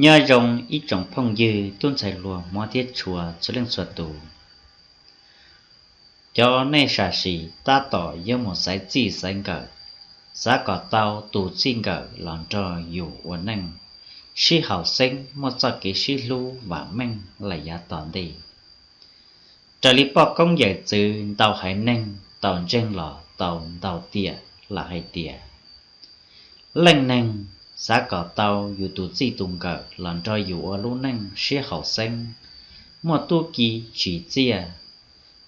Nyob zoo ib tsoom phooj ywg tub ntxhais hluas hmov thiab tshua txhua leej txhua tus. Cov nej sam sim tab tom yuav mus xaiv txij xaiv nkawm, xav kom tau tus txij nkawm los nrog yus ua neej, sib haum xeeb muaj txoj kev sib hlub vam meej lawm yav tom ntej. Raws li poj koob yawm txwv ntau haiv neeg tau ntseeg los tau ntau tiam lawm hais tias, leej neeg xav kom tau yus tus txij tus nkawm los nrog yus ua lub neej sib haum xeeb, muaj tub ki tsim txiaj,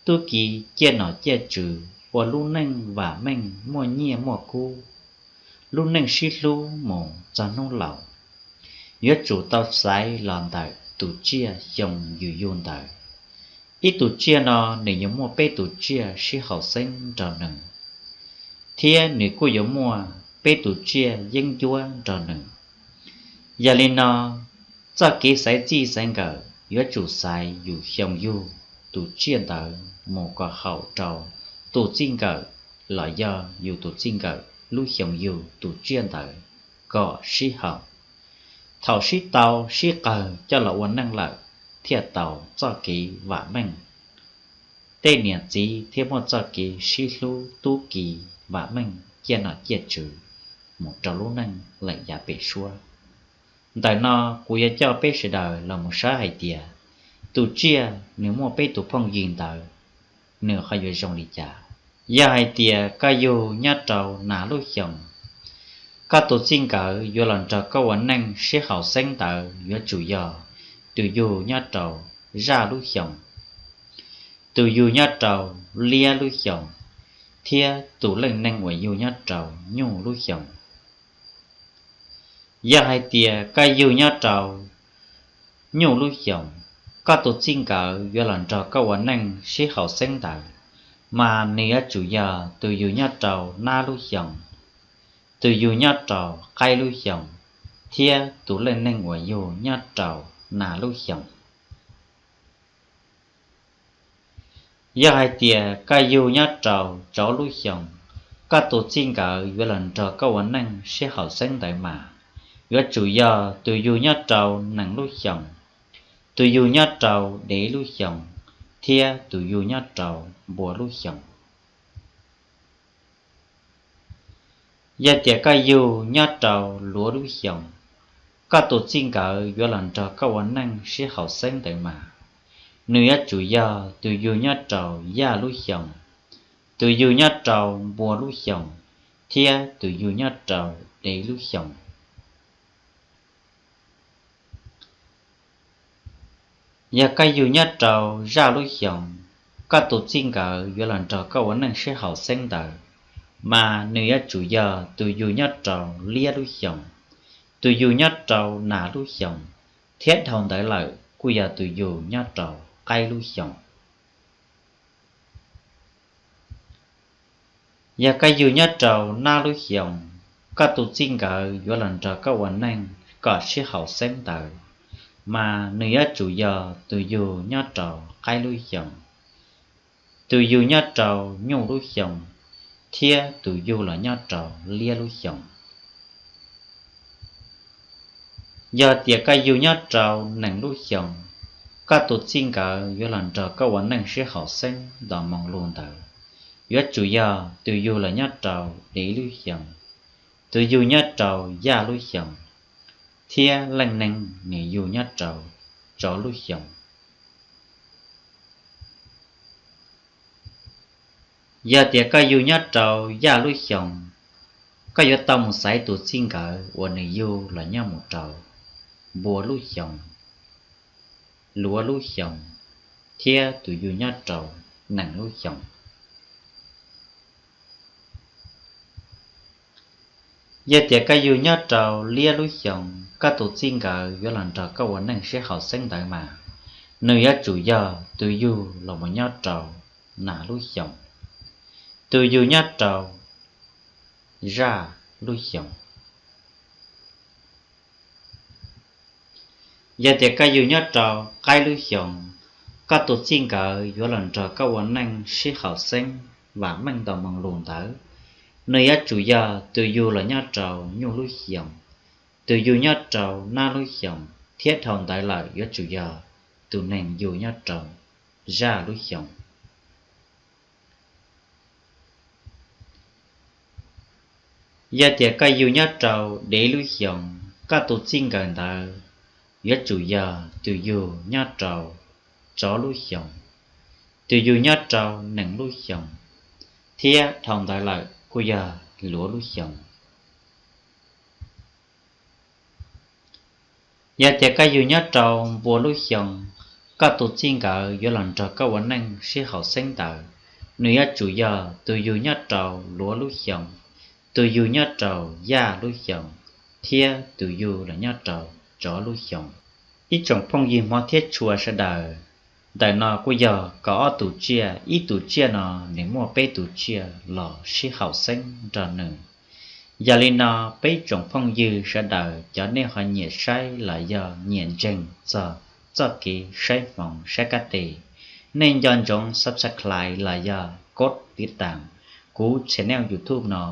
tub ki ciaj nom ciaj tswv, ua lub neej vam meej muaj nyiaj muaj kub, lub neej sib hlub mus txog hnub laus, yuav tsum tau xaiv los ntawm tus tsiaj xyoo yus yug ntawd. Ib tus tsiaj no nws yuav muaj peb tus tsiaj sib haum xeeb nrog nws, thiab nws kuj yuav muaj peb tus tsiaj yeeb ncuab nrog nws. Yog li no, txoj kev xaiv txij xaiv nkawm yuav tsum xaiv yus xyoo yug tus tsiaj ntawd mus kom haum rau tus txij nkawm los yog yus tus txij nkawm lub xyoo yug tus tsiaj ntawd kom sib haum. Thaum sib tau sib qawg coj los ua neej lawm thiaj tau txoj kev vam meej. Tej niam txiv thiaj muaj txoj kev sib hlub tub ki vam meej ciaj nom ciaj tswv mus rau lub neej lawm yav pem suab. Ntawm no kuv yuav coj peb sawv daws los mus saib hais tias tus tsiaj nws muaj peb tus phooj ywg ntawd nws ho yuav zoo li cas. Yog hais tias koj yug nyob rau nas lub xyoos, koj tus txij nkawm yuav los nrog koj ua neej sib haum xeeb ntawd yuav tsum yog tus yug nyob rau zaj lub xyoos, tus yug nyob rau liab lub xyoos, thiab tus leej neeg uas yug nyob rau nyuj lub xyoos. Yog hais tias koj yug nyob rau nyuj lub xyoos, koj tus txij nkawm yuav los nrog koj ua neej sib haum xeeb ntawd, mas nws yuav tsum yog tus yug nyob rau nab lub xyoos, tus yug nyob rau qaib lub xyoos, thiab tus leej neeg uas yug nyob rau nas lub xyoos. Yog hais tias koj yug nyob rau tsov lub xyoos, koj tus txij nkawm yuav los nrog koj ua neej sib haum xeeb ntawd mas yuav tsum yog tus yug nyob rau nees lub xyoos, tus yug nyob rau dev lub xyoos, thiab tus yug nyob rau npua lub xyoos. Yog tias koj yug nyob rau luav lub xyoos, koj tus txij nkawm yuav los nrog koj ua neej sib haum xeeb ntawd mas nws yuav tsum yog tus yug nyob rau yaj lub xyoos, tus yug nyob rau npua lub xyoos, thiab tus yug nyob rau dev lub xyoos. Yog koj yug nyob rau zaj lub xyoos, koj tus txij nkawm yuav los nrog koj ua neej sib haum xeeb ntawd, mas nws yuav tsum yog tus yug nyob rau liab lub xyoos, tus yug nyob rau nas lub xyoos, thiab dhau ntawd lawm kuj yog tus yug nyob rau qaib lub xyoos. Yog koj yug nyob rau nab lub xyoos, koj tus txij nkawm yuav los nrog koj ua neej kom sib haum xeeb ntawd, mas nws yuav tsum yog tus yug nyob rau qaib lub xyoos, tus yug nyob rau nyuj lub xyoos, thiab tus yug los nyob rau liab lub xyoos. Yog tias koj yug nyob rau nees lub xyoos, koj tus txij nkawm yuav los nrog koj ua neej sib haum xeeb nto moo lug ntawd, yuav tsum yog tus yug los nyob rau dev lub xyoos, tus yug nyob rau yaj lub xyoos, thiab leej neeg nws yug nyob rau tsov lub xyoos. Yog tias koj yug nyob rau yaj lub xyoos, koj yuav tau mus xaiv tus txij nkawm uas nws yug los nyob mus rau npua lub xyoos, luav lub xyoos, thiab tus yug nyob rau nees lub xyoos. Yog tias koj yug nyob rau liab lub xyoos, koj tus txij nkawm yuav los nrog koj ua neej sib haum xeeb ntawd mas nws yuav tsum yog tus yug los mus nyob rau nas lub xyoos, tus yug nyob rau zaj lub xyoos. Yog tias koj yug nyob rau qaib lub xyoos, koj tus txij nkawm yuav los nrog koj ua neej sib haum xeeb vam meej nto moo lug ntawd, nws yuav tsum yog tus yug los nyob rau nyuj lub xyoos, tus yug nyob rau nab lub xyoos, thiab dhau ntawd lawm yuav tsum yog tus neeg yug nyob rau zaj lub xyoos. Yog tias koj yug nyob rau dev lub xyoos, koj tus txij nkawm ntawd yuav tsum yog tus yug nyob rau tsov lub xyoos, tus yug nyob rau nees lub xyoos, thiab dhau ntawd lawm kuj yog hluav lub xyoos. Yog tias koj yug nyob rau npua lub xyoos, koj tus txij nkawm yuav los nrog koj ua neej sib haum xeeb ntawd, nws yuav tsum yog tus yug nyob rau luav lub xyoos, tus yug nyob rau yaj lub xyoos, thiab tus yug los nyob rau tsov lub xyoos. Ib tsoom phooj ywg hmov thiab tshua sawv daws, ntawm no kuj yog kaum ob tus tsiaj, ib tus tsiaj no nws muaj peb tus tsiaj los sib haum xeeb nrog nws. Yog li no, peb tsoom phooj ywg sawv daws cov nej ho nyiam saib los yog nyiam ntseeg txog txoj kev saib hmoov saib kab tes, nej nco ntsoov subscribe los yog kos tiv tas kuv channel YouTube no.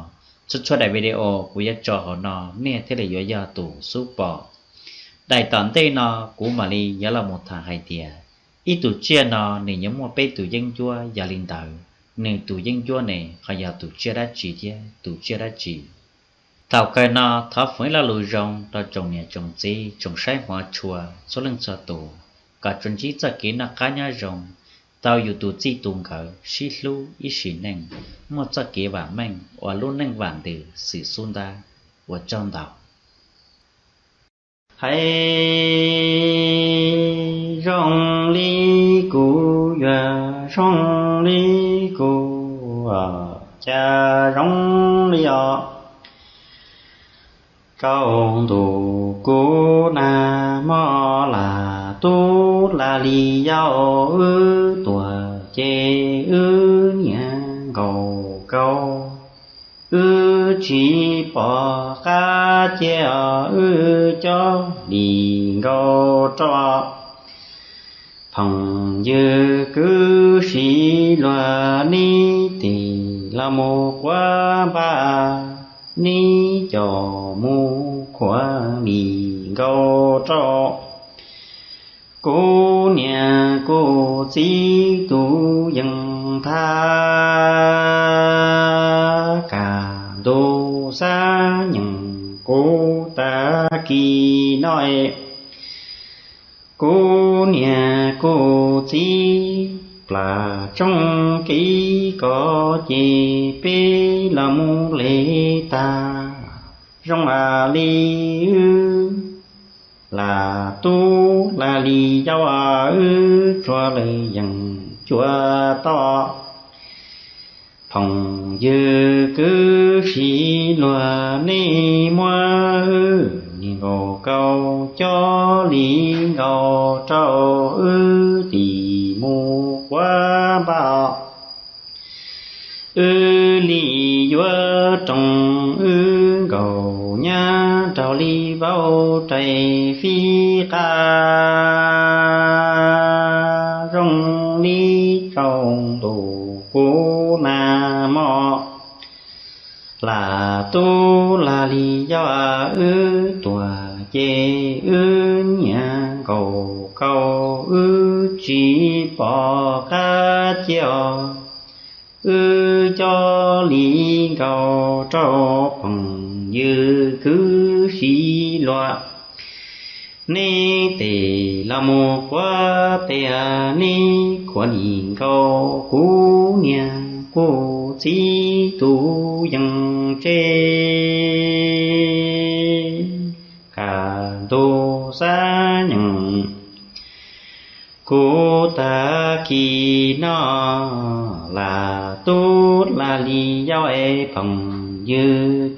Txhua txhua daim video kuv yuav tso hauv no nej thiaj li yuav yog tus xub pom. Daim tom ntej no kuv mam li yuav los mus tham hais tias ib tus tsiaj no nws yuav muaj peb tus yeeb ncuab, yog li ntawd nws tus yeeb ncuab ne ho yog tus tsiaj dab tsi thiab tus tsiaj dab tsi? Thaum kawg no thov foom ib lo lus zoo rau tsoom niam tsoom txiv tsoom saib hmov tshua txhua leej txhua tus, kom tsuas ntsib txoj kev noj qab nyob zoo, tau yus tus txij tus nkawm sib hlub ib sim neej, muaj txoj kev vam meej ua lub neej vam ntws xwm xub ntab. Ua tsaug ntau. Hais zoo li kuv yuav zoo li kuv, cas zoo li os. Rau ntu kuv nag hmo lam tub lam li yau wb tuag ces wb nyiam nkaus kaus, wb tsis pom qab cia os wb coj li nkaus rau. Phooj ywg kwv tij luag neb tes los mus quab npaj, neb coj mus khuam li nkaus rau. Kuv niam kuv txiv tus yees thab, kaj ntug xab nyeem kuv tag kis no es, kuv niam kuv txiv plam tsooj kev ko ces peb los mus le tag. Zoo li wb lam tub lam li yau wb tsuas lawm yees cuav toj. Phooj ywg kwv tij luag neb muab wb nyiam nkaus kaus coj li nkaus rau, wb tes mus quab npaj, wb li yuav roos wb nkaus nyab raug li vauv rais fij qab. Zoo li rau ntu kuv nag hmo lam tub lam li yau wb tuag ces wb nyiam nkaus kaus, wb tsis pom qab cia os wb coj li nkaus rau. Phooj ywg kwv tij luag neb tes los mus quab tes, neb khuam li nkaus kuv niam kuv txiv tus yees tseg. Kaj ntug xab nyeem kuv tag kis no lam tub lam li yau es phooj ywg